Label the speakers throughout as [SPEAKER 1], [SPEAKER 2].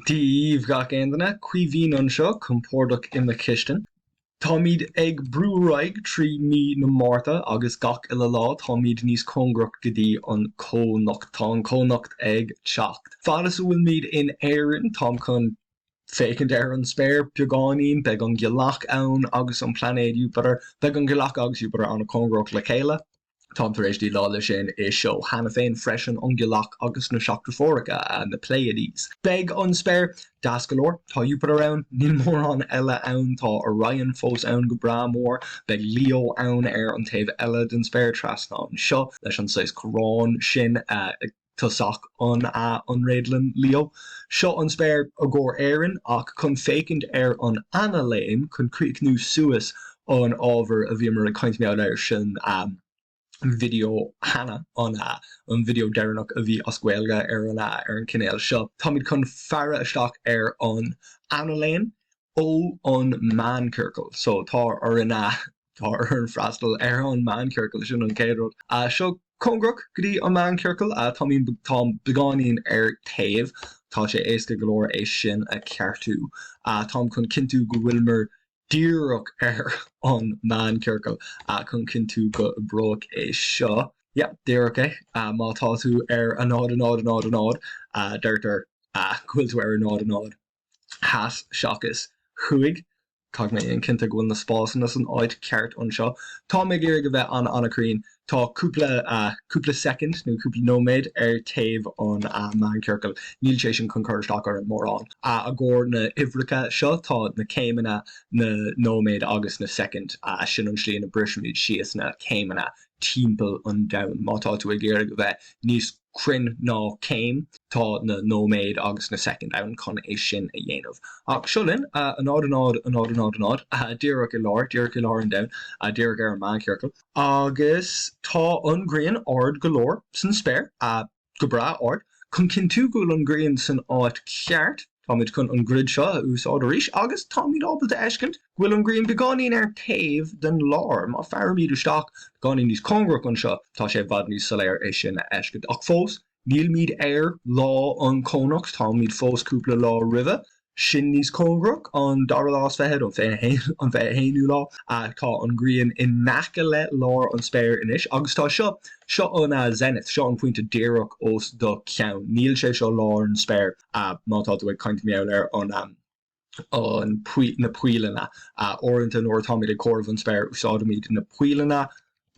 [SPEAKER 1] Dia dhaoibh gach aon duine, Caoimhín anseo, compordach i mo chistin. Táimid ag brú ar aghaidh trí mí na Márta agus gach uile lá táimid níos cóngarach go dtí an comhnocht. Tá an comhnocht ag teacht. Fad is a bhfuilimid in Éirinn, táim chun féachaint ar an spéir beagáinín, beidh an ghealach ann agus an plainéad Jupiter. Beidh an ghealach agus Jupiter an-chóngarach le chéile. Táim tar éis déileáil leis sin i seó cheana féin freisin, an ghealach agus na Seacht Deirfiúracha, na Pleiades. Beidh an spéir deas go leor, tá Jupiter ann, níl mórán eile ann, tá Orion fós ann go breá mór, beidh Leo ann ar an taobh eile den spéir trasna anseo leis an saghas corrán sin ag tosach an an réadlann Leo. Seo an spéir i gcomhair Éireann ach chun féachaint ar an analéim chun críochnú suas an ábhar a bhíomar ag caint mar gheall air san video cheana, an an video deireanach a bhí as Gaeilge ar an ar an cinéal seo. Táimid chun faire isteach ar an analéim ó an meánchiorcal. So tá orainn tá orainn freastal ar an meánchiorcal, sin an chéad rud. Seo cóngarach go dtí an meánchiorcal, táim táim beagáinín ar taobh, tá sé éasca go leor é sin a cheartú. Táim chun cinntiú go bhfuileamar díreach ar an meánchiorcal chun cinntiú go oibreoidh é seo. Yeah, díreach é. Má tá tú ar a 0 0 0 0, deirtear go bhfuil tú ar a 0 0 theas seachas thuaidh. Caithfidh mé a dhéanamh cinnte go bhfuil na spásanna san áit cheart anseo. Táim ag iarraidh a bheith an-an-chruinn. Tá cúpla cúpla soicind nó cúpla nóiméad ar taobh an meánchiorcail. Níl sé sin chun cur isteach orainn mórán. I gcomhair na huimhreacha seo tá na céimeanna, na nóiméid agus na soicind. Sin an tslí ina brisimid síos na céimeanna timpeall an domhain. Má tá tú ag iarraidh a bheith níos cruinn ná céim, tá na nóiméid agus na soicind ann chun é sin a dhéanamh. Ach seo linn, 0 0 0 0 0, díreach i lár, díreach i lár an domhain, díreach ar an meánchiorcal. Agus tá an ghrian ard go leor san spéir, go breá ard. Chun cinntiú go bhfuil an ghrian san áit cheart, Táimid chun an grid seo a úsáid arís agus táimid ábalta a fheiscint go bhfuil an ghrian beagáinín ar taobh den lár. Má fhearaimid isteach beagáinín níos cóngarach anseo, tá sé i bhfad níos soiléir é sin a fheiscint. Ach fós, nílimid ar lá an chónocht, táimid fós cúpla lá roimhe. Sin níos cóngarach, an dara lá is fichead, an 21, an 21ú lá. Tá an ghrian in aice le lár an spéir anois agus tá seo, seo an zenith, seo an pointe díreach os do cheann. Níl sé seo lár an spéir. má tá tú ag caint mar gheall ar an an na poilleanna. Uaireanta nuair atáimid ag comhaireamh an spéir úsáidimid na poilleanna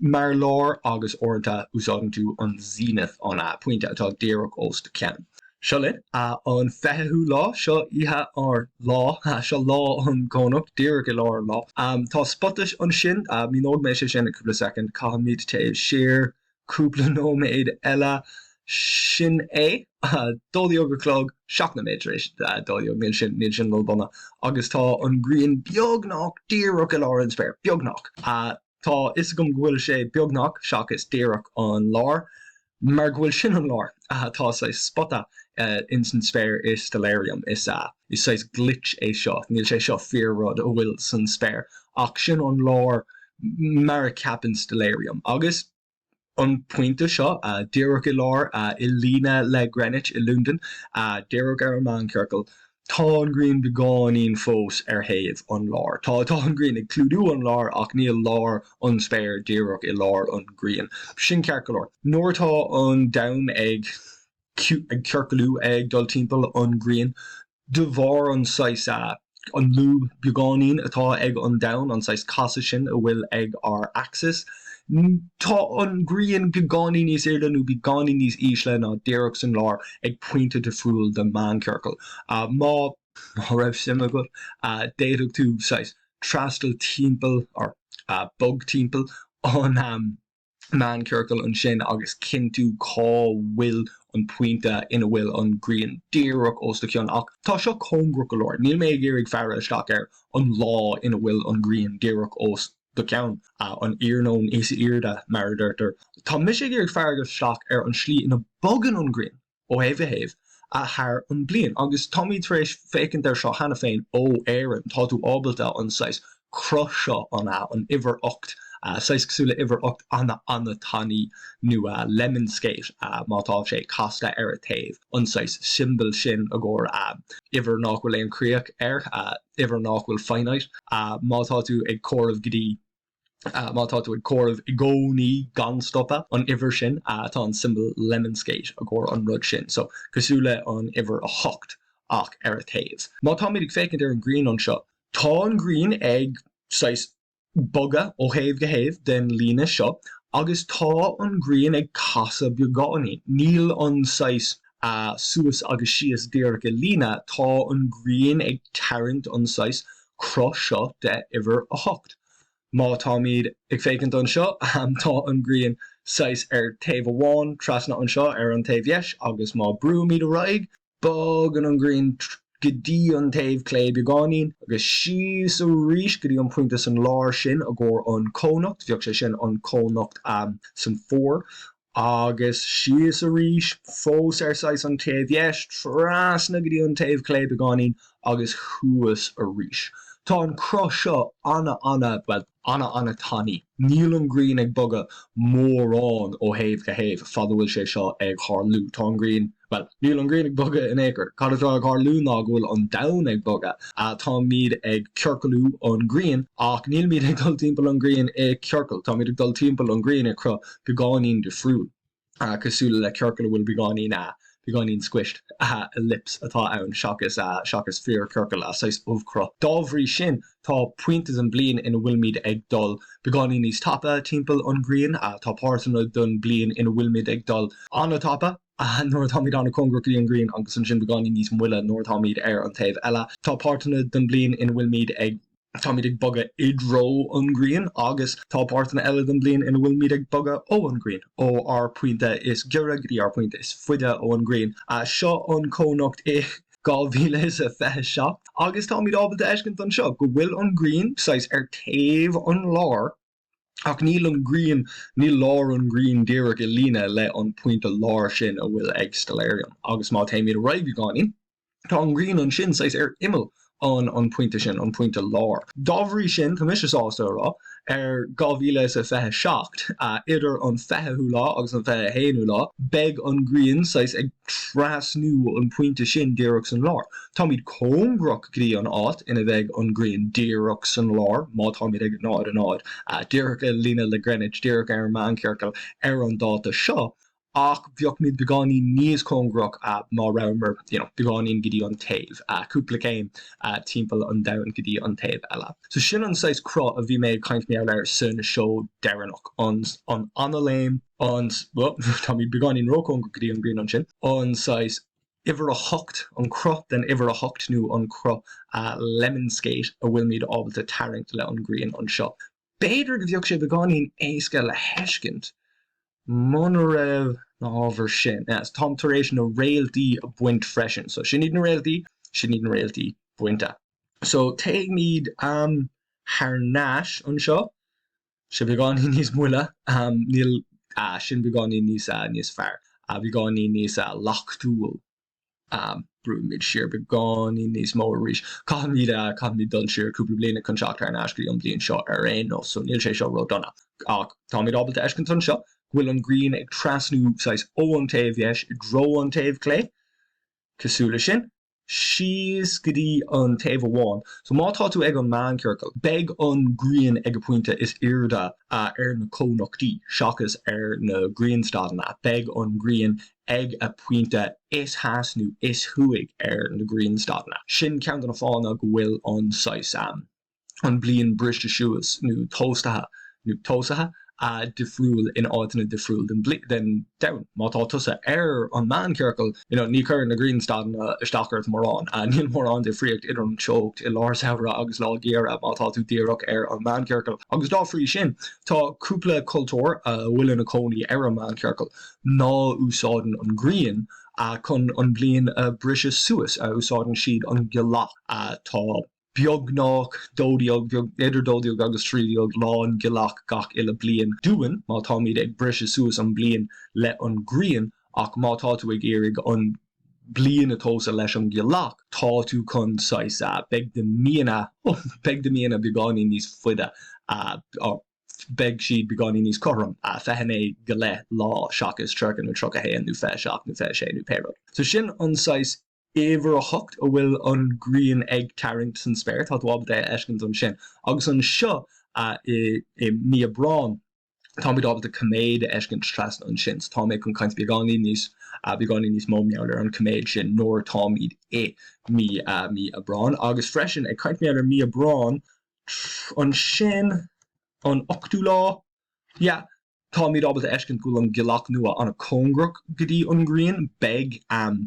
[SPEAKER 1] mar lár agus uaireanta úsáideann tú an zenith, an pointe atá díreach os do cheann. Seo linn an 20ú lá, seo oíche ár lá, seo lá an chónocht, díreach i lár an lá. Tá spota ansin, míneoidh mé sé sin i cúpla soicind, caithfimid téamh siar Cúpla nóiméad eile, sin é. 12 a chlog, 7 nóiméad tar éis 12, níl sin, níl sin ró-dhona. Agus tá an ghrian beagnach díreach i lár an spéir. Beagnach. Tá fhios agam go bhfuil sé beagnach seachas díreach an lár, mar go bhfuil sin an lár. Tá saghas spota ins an spéir i Stellarium. Is is saghas glitch é seo. Níl sé seo fíor rud a bhfuil san spéir. Ach sin an lár mar a ceapann Stellarium. Agus an pointe seo, díreach i lár, i líne le Greenwich i Londain, díreach ar an meánchiorcal, tá an ghrian beagáinín fós ar thaobh an lár. Tá tá an ghrian ag clúdú an lár ach níl lár an spéir díreach i lár an ghrian. Sin ceart go leor. Nuair atá an domhan ag ag ciorcalú ag dul timpeall an ghrian, De bharr an saghas, an lúb beagáinín atá ag an domhan, an saghas casadh sin a bhfuil ag ár axis, tá an ghrian beagáinín níos airde nó beagáinín níos ísle ná díreach san lár ag pointe difriúil den meánchiorcal. Má raibh suim agat, d'fhéadfadh tú saghas trasdul timpeall, or bog timpeall an. meánchiorcal ansin agus cinntiú cá bhfuil an pointe ina bhfuil an ghrian díreach os do chionn. Ach tá seo cóngarach go leor. Níl mé ag iarraidh faire isteach ar an lá ina bhfuil an ghrian díreach os do cheann, an iarnóin is airde, mar a deirtear. Tá mise ag iarraidh faire isteach ar an slí ina bogann an ghrian. ó thaobh go thaobh thar an bliain. Agus táimid tar éis féachaint air seo cheana féin ó Éirinn, tá tú ábalta an saghas cruth seo, an an uimhir 8. Saghas cosúil le uimhir 8 an-an-tanaí nó lemniscate má tá sé casta ar a taobh, an saghas siombal sin i gcomhair uimhir nach bhfuil aon chríoch air, uimhir nach bhfuil finite. Má tá tú ag comhaireamh go dtí má tá tú ag comhaireamh i gcónaí gan stopadh, an uimhir sin, tá an siombal lemniscate i gcomhair an rud sin. So, cosúil le an uimhir 8 ach ar a taobh. Má táimid ag féachaint ar an ghrian anseo, tá an ghrian ag saghas bogadh ó thaobh go thaobh den líne seo agus tá an ghrian ag casadh beagáinín. Níl an saghas suas agus síos díreach i líne, tá an ghrian ag tarraingt an saghas cruth seo de uimhir 8. Má táimid ag féachaint anseo, tá an ghrian saghas ar taobh amháin trasna anseo ar an taobh dheis agus má brúimid ar aghaidh, Bogann an ghrian go dtí an taobh clé beagáinín agus síos arís go dtí an pointe san lár sin i gcomhair an cónocht, bheadh sé sin an cónocht san fómhar, agus síos arís, fós ar saghas an taobh dheis, trasna go dtí an taobh clé beagáinín agus thuas arís. Tá an cruth seo ana-ana, bhuel, ana-ana-tanaí. Níl an ghrian ag bogadh mórán ó thaobh go thaobh fad a bhfuil sé seo ag tharlú. Tá an ghrian, bhuel, níl an ghrian ag bogadh in aon chor. Cad atá ag tharlú ná go bhfuil an domhan ag bogadh. Táimid ag ciorcalú an ghrian ach nílimid ag dul timpeall an ghrian i ciorcal. Táimid ag dul timpeall an ghrian i cruth beagáinín difriúil. cosúil le ciorcal a bhfuil beagáinín beagáinín squished, ellipse atá ann seachas seachas fíorchiorcal, saghas ubhchruth. Dá bhrí sin, tá pointe den bliain ina bhfuilimid ag dul beagáinín níos tapa timpeall an ghrian, tá páirteanna den bliain ina bhfuilimid ag dul an-tapa nuair atáimid an-chóngarach go dtí an ghrian agus ansin beagáinín níos moille nuair atáimid ar an taobh eile. Tá páirteanna den bliain ina bhfuilimid ag. Táimid ag bogadh i dtreo an ghrian agus tá páirteanna eile den bhliain ina bhfuilimid ag bogadh ó an ghrian, ó ár pointe is giorra go dtí ár pointe is faide ó an ghrian. Seo an cónocht i 2027 agus táimid ábalta a fheiscint anseo go bhfuil an ghrian saghas ar taobh an láir ach níl an ghrian, níl lár an ghrian díreach i líne le an pointe láir sin a bhfuil ag Stellarium agus má théimid ar aghaidh beagáinín, Tá an ghrian ansin saghas ar imeall an an pointe sin, an pointe láir. Dá bhrí sin, tá mise sásta a rá, ar 2027, idir an 20ú lá agus an 21ú lá, beidh an ghrian saghas ag trasnú an pointe sin díreach san lár. Táimid cóngarach go dtí an áit ina bheidh an ghrian díreach san lár, má táimid ag 0, 0, díreach i líne le Greenwich, díreach ar an meánchiorcal ar an dáta seo, ach bheadh muid beagáinín níos cóngarach má rabhamar you know beagáinín go dtí an taobh, cúpla céim timpeall an domhain go dtí an taobh eile. So sin an saghas cruth a bhí mé ag caint mar gheall air san seó deireanach, an an analéim, an, well, táimid beagáinín róchóngarach go dtí an ghrian ansin, an saghas uimhir 8, an cruth den uimhir 8 nó an cruth lemniscate a bhfuilimid ábalta tarraingt le an ghrian anseo. B'fhéidir go bheadh sé beagáinín éasca le heiscint muna raibh na hábhair sin. Táim tar éis na réaltaí a baint freisin. So sin iad na réaltaí, sin iad na réaltaí bainte. So téimid thar n-ais anseo. Sé beagáinín níos moille. Níl, sin beagáinín níos, níos fearr. Beagáinín níos lachtúil. Brúimid siar beagáinín níos mó arís. Caithfimid, caithfimid dul siar cúpla bliana chun teacht thar n-ais go dtí an bhliain seo ar aon nós, so níl sé seo ró-dona. Ach táimid ábalta a fheiscint anseo go bhfuil an ghrian ag trasnú saghas ó an taobh dheis i dtreo an taobh clé, cosúil le sin, síos go dtí an taobh amháin. So má tá tú ag an meánchiorcal, beidh an ghrian ag a pointe is airde ar na cónochtaí seachas ar na grianstadanna. Beidh an ghrian ag a pointe is theas nó is thuaidh ar na grianstadanna. Sin ceann de na fáthanna go bhfuil an saghas, an bliain briste suas nó tomhaiste nó tomhaiste difriúil in áiteanna difriúil den den domhan. Má tá tusa ar an meánchiorcal, you know, ní chuireann na grianstadanna isteach ort mórán. Níl mórán difríocht idir an teocht i lár samhradh agus lá geimhridh má tá tú díreach ar an meánchiorcal. Agus dá bhrí sin, tá cúpla cultúr a bhfuil ina cónaí ar an meánchiorcal ná úsáideann an ghrian chun an bhliain a briseadh suas, úsáideann siad an ghealach. Tá beagnach 12, idir 12 agus 13 lá an ghealach gach uile bliain dúinn má táimid ag briseadh suas an bliain le an ghrian ach má tá tú ag iarraidh an bliain a tomhas leis an ghealach tá tú chun saghas, beidh do míonna, beidh do míonna beagáinín níos faide. Beidh siad beagáinín níos cothrom, 29 go leith lá seachas 30 nó 31 nó 27 nó 26 nó pé rud. So sin an saghas uimhir a hocht a bhfuil an ghrian ag tarraingt san spéir, tá tú ábalta é a fheiscint ansin. Agus anseo i mí Aibreáin, táimid ábalta coiméad a fheiscint trasna ansin. So tá mé chun caint beagáinín níos beagáinín níos mó mar gheall ar an coiméad sin nuair atáimid i mí mí Aibreáin. Agus freisin ag caint mar gheall ar mí Aibreáin, ansin an ochtú lá, yeah, táimid ábalta a fheiscint go bhfuil an ghealach nua an-cóngarach go dtí an ghrian. Beidh,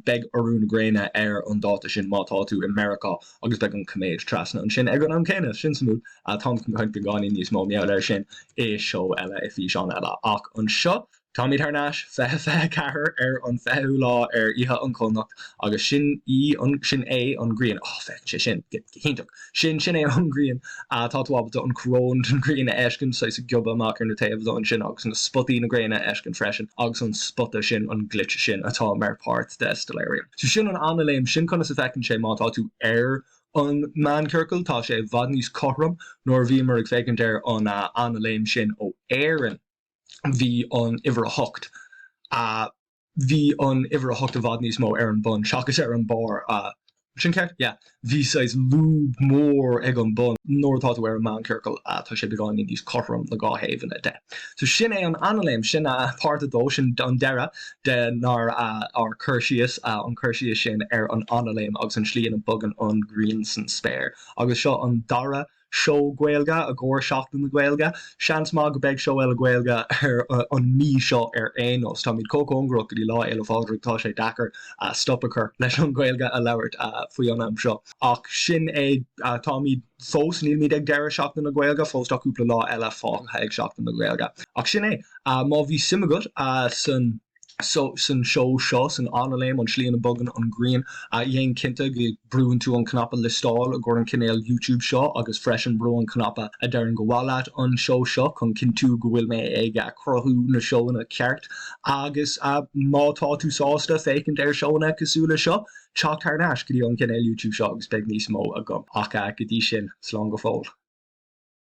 [SPEAKER 1] beidh urú na gréine ar an dáta sin má tá tú i Meiriceá agus beidh an coiméad trasna ansin ag an am céanna. Sin suimiúil. Táim chun caint beagáinín níos mó mar gheall air sin i seó eile, i bhfíseán eile. Ach anseo, Táimid thar n-ais, 2024 ar an 20ú lá ar Oíche an Chónacht agus sin í an, sin é an ghrian, oh féachann sé sin go hiontach, sin, sin é an ghrian, tá tú ábalta an coróin den ghrian a fheiscint, saghas ag giobadh amach ar na taobhanna ansin agus na spotaí na gréine a fheiscint freisin agus an spota sin, an glitch sin atá mar páirt de Stellarium. So sin an analéim, sin conas a feiceann sé má tá tú ar an meánchiorcal, tá sé i bhfad níos cothrom nuair a bhíomar ag féachaint ar an analéim sin ó Éirinn. bhí an uimhir 8, bhí an uimhir 8 i bhfad níos mó ar an bun seachas ar an barr. Sin ceart? Yeah. Bhí saghas lúb mór ag an bun. Nuair atá tú ar an meánchiorcal, tá sé beagáinín níos cothrom na dhá thaobhanna de. So sin é an analéim, sin páirt a dó, sin an deireadh denár ár cur síos, an cur síos sin ar an analéim agus an slí ina bogann an ghrian san spéir. Agus seo an dara seó Gaeilge i gcomhair Seachtain na Gaeilge. Seans maith go beidh seó eile Gaeilge ar an mí seo ar aon nós. Táimid chomh cóngarach go dtí Lá Fhéile Phádraig tá sé deacair stop a chur leis an Ghaeilge a labhairt faoi an am seo. Ach sin é, táimid fós, nílimid ag deireadh Seachtain na Gaeilge, fós tá cúpla lá eile fágtha ag Seachtain na Gaeilge. Ach sin é, má bhí suim agat san. so san seó seo, san analéim, an slí ina bogann an ghrian, déan cinnte go brúann tú an cnaipe liostáil i gcomhair an cinéal YouTube seo agus freisin brú an cnaipe a deireann go mhaith leat an seó seo chun cinntiú go bhfuil mé ag cruthú na seóanna ceart agus má tá tú sásta féachaint ar seóanna cosúil le seo, teacht thar n-ais go dtí an cinéal YouTube seo agus beidh níos mó agam ach go dtí sin, slán go fóill.